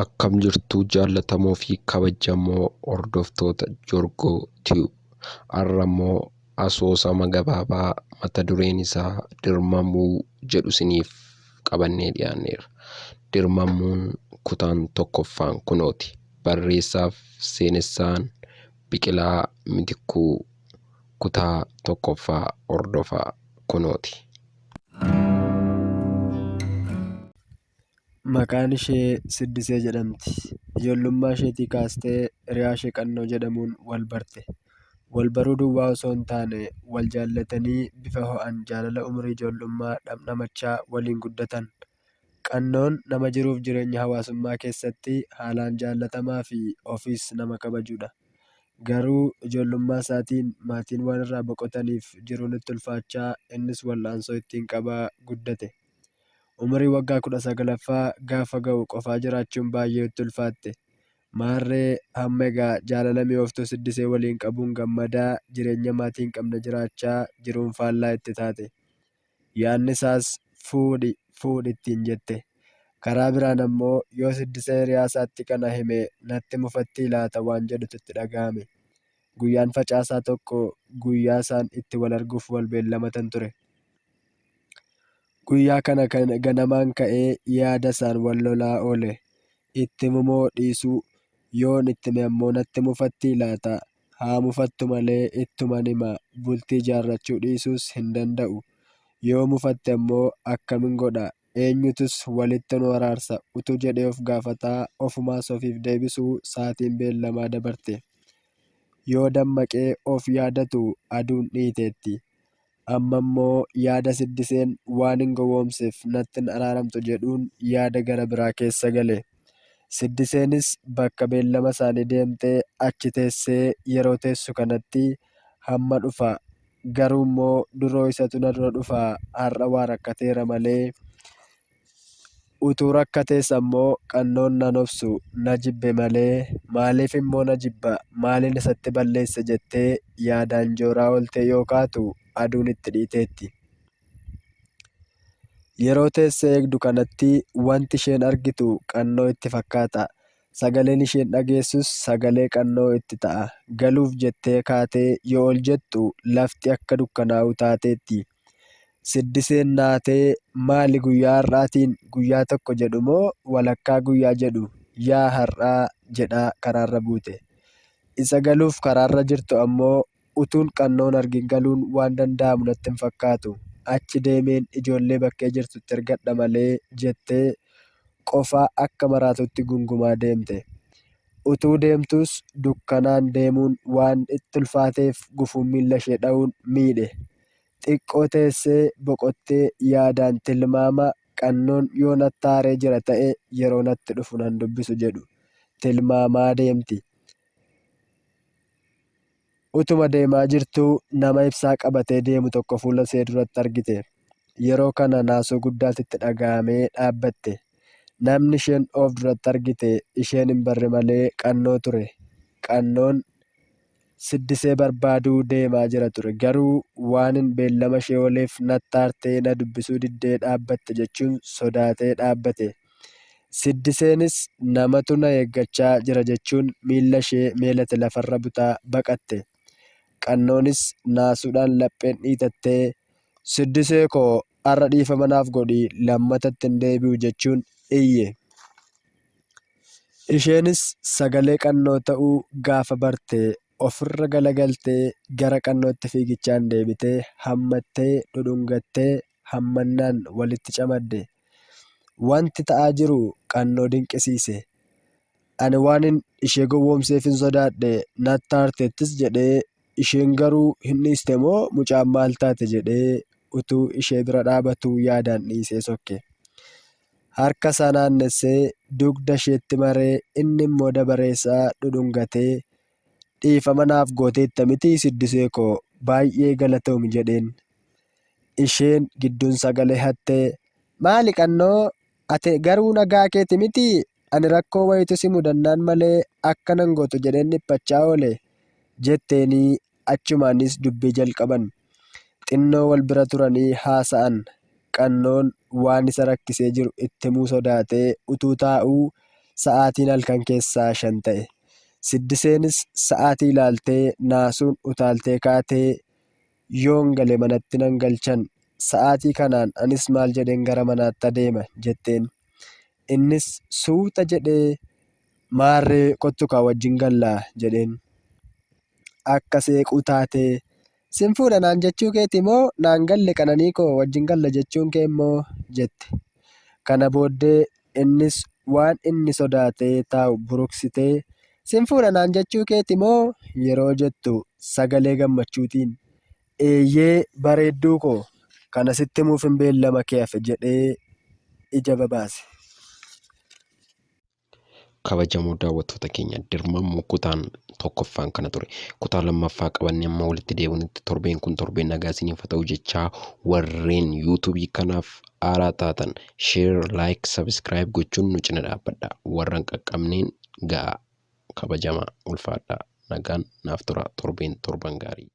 Akkam jirtu jaallatamoo fi kabajamoo hordoftoota Jorgoo Tube. Har'a immoo asoosama gabaabaa mata dureen isaa Dirmamuu jedhu isiniif qabannee dhiyaanneerra. Dirmamuun kutaan tokkoffaan kunooti. Barreessaaf seenessaan Biqilaa Mitikkuu kutaa tokkoffaa hordofaa kunooti. Maqaan ishee Siddisee jedhamti. Ijoollummaa isheetii kaastee hiriyaa ishee Qannoo jedhamuun wal barte. Wal baruu duwwaa osoo hin taane wal jaallatanii bifa ho'aan jaalala umurii ijoollummaa dhamdhamachaa waliin guddatan. Qannoon nama jiruuf jireenya hawaasummaa keessatti haalaan jaallatamaa fi ofiis nama kabajudha. Garuu ijoollummaa isaatiin maatiin waan irraa boqotaniif jiruun itti ulfaachaa innis wal'aansoo ittiin qabaa guddate. Umurii waggaa 19ffaa gaafa ga'u qofaa jiraachuun baay'ee itti ulfaatte. Maarree hamma egaa jaalala mi'ooftuu Siddisee waliin qabuun gammadaa jireenya maatii hin qabne jiraachaa jiruun faallaa itti taate. Yaadni isaas fuudhi fuudhi ittiin jette. Karaa biraan ammoo yoo Siddisee hiriyaa isaatti kana hime natti mufattii laata waan jedhutu itti dhaga'ame. Guyyaan facaasaa tokko guyyaa isaan itti wal arguuf wal beellamatan ture. Guyyaa kana ganamaan ka'ee yaadasaan wal lolaa oole. Itti himumoo dhiisuu? Yoon itti hime ammoo natti mufattii laata? Haa mufattu malee ittuman hima, bultii ijaarrachuu dhiisuus hin danda'u. Yoo mufatte ammoo akkamin godha? Eenyutus walitti nu araarsa? Utuu jedhee of gaafataa ofumaas ofiif deebisuu sa'aatiin beellamaa dabarte. Yoo dammaqee of yaadatu aduun dhiiteetti. Ammammoo yaada Siddiseen waanin gowwoomseef natti hin araaramtu jedhuun yaada gara biraa keessa gale. Siddiseenis bakka beellama isaanii deemtee achi teessee yeroo teessu kanatti hamma dhufa garuummoo duroo isatu na dura dhufaa har'a waa rakkateera malee Utuu rakkatees ammoo Qannoon nan obsu, na jibbe malee, maaliif immoo na jibba, maalin isatti balleesse jettee yaadaan jooraa ooltee yoo kaatu aduun itti dhiiteetti. Yeroo teessee eegdu kanatti wanti isheen argitu Qannoo itti fakkaata. Sagaleen isheen dhageessus sagalee Qannoo itti ta'a. Galuuf jettee kaatee yoo ol jettu lafti akka dukkanaa'u taateetti. Siddiseen naatee maali guyyaa har'aatiin guyyaa tokko jedhu moo walakkaa guyyaa jedhu yaa har'aa jedhaa karaarra buute. Isa galuuf karaarra jirtu ammoo utuun Qannoon argin galuun waan danda'amu natti hin fakkaatu. Achi deemeen ijoollee bakkee jirtutti ergadha malee jettee qofaa akka maraatuutti gungumaa deemte. Utuu deemtuus dukkanaan deemuun waan itti ulfaateef gufuun miilla ishee dha'uun miidhe. Xiqqoo teessee boqottee yaadaan tilmaama Qannoon yoo natti aaree jira ta'e yeroo natti dhufu nan dubbisu jedhu tilmaamaa deemti. Utuma deemaa jirtuu nama ibsaa qabatee deemu tokko fuula ishee duratti argite. Yeroo kana naasuu guddaatu itti dhaga'amee dhaabbatte. Namni isheen of duratti argite isheen hin barre malee Qannoo ture. Qannoon Siddisee barbaaduu deemaa jira ture. Garuu waanin beellama ishee ooleef natti aartee na dubbisuu diddee dhaabbatte jechuun sodaatee dhaabbate. Siddiseenis namatu na eeggachaa jira jechuun miilla ishee meelate lafarra butaa baqatte. Qannoonis naasuudhaan lapheen dhiitattee Siddisee koo har'a dhiifama naaf godhi lammata itti hin deebi'u jechuun iyye. Isheenis sagalee Qannoo ta'uu gaafa barte ofirra galagaltee gara Qannootti fiigichaan deebitee hammattee dhudhungattee hammannaan walitti camadde. Wanti ta'aa jiru Qannoo dinqisiise. Ani waanin ishee gowwoomseefin sodaadhe natti aarteettis jedhee isheen garuu hin dhiiste moo mucaan maal taate jedhee utuu ishee bira dhaabatuu yaadaan dhiisee sokke. Harka isaa naannessee dugda isheetti maree inni immoo dabaree isaa dhudhungatee dhiifama naaf gooteetta mitii Siddisee koo baay'ee galatoomi jedheen. Isheen gidduun sagalee hattee maali Qannoo ati garuu nagaa keeti mitii ani rakkoo wayiitu si mudannaan malee akkana hin gootu jedheen dhiphachaa oole jetteenii achumaanis dubbii jalqaban. Xinnoo wal bira turanii haasa'an. Qannoon waan isa rakkisee jiru itti himuu sodaatee utuu taa'uu Sa'aatiin halkan keessaa 5 ta'e. Siddiseenis sa'aatii ilaaltee naasuun utaaltee kaatee Yoon gale manatti nan galchan. Sa'aatii kanaan anis maal jedheen gara manaatti adeema? jetteen. Innis suuta jedhee Maarree kottukaa wajjin gallaa jedheen. Akka seequu taatee Sin fuudha naan jechuu keeti moo naan galle Qananii koo wajjin galla jechuun kee immoo jette. Kana booddee innis waan inni sodaatee taa'u buruqsitee Sin fuudha naan jechuu keeti moo yeroo jettu sagalee gammachuutiin Eeyyee bareedduu koo kana sitti himuufin beellama kee hafe jedhee ija babaase. Kabajamoo daawwattoota keenya dirmammuu kutaan tokkoffaan kana ture. Kutaa lammaffaa qabannee amma walitti deebinutti torbeen kun torbee nagaa isiniif haa ta'u jechaa warreen yuutuubii kanaaf haaraa taatan share, like, subscribe gochuun nu cina dhaabbadha. Warra hin qaqqabneen ga'a. Kabajamaa ulfaadhaa. Nagaan naaf tura torbeen torban gaarii.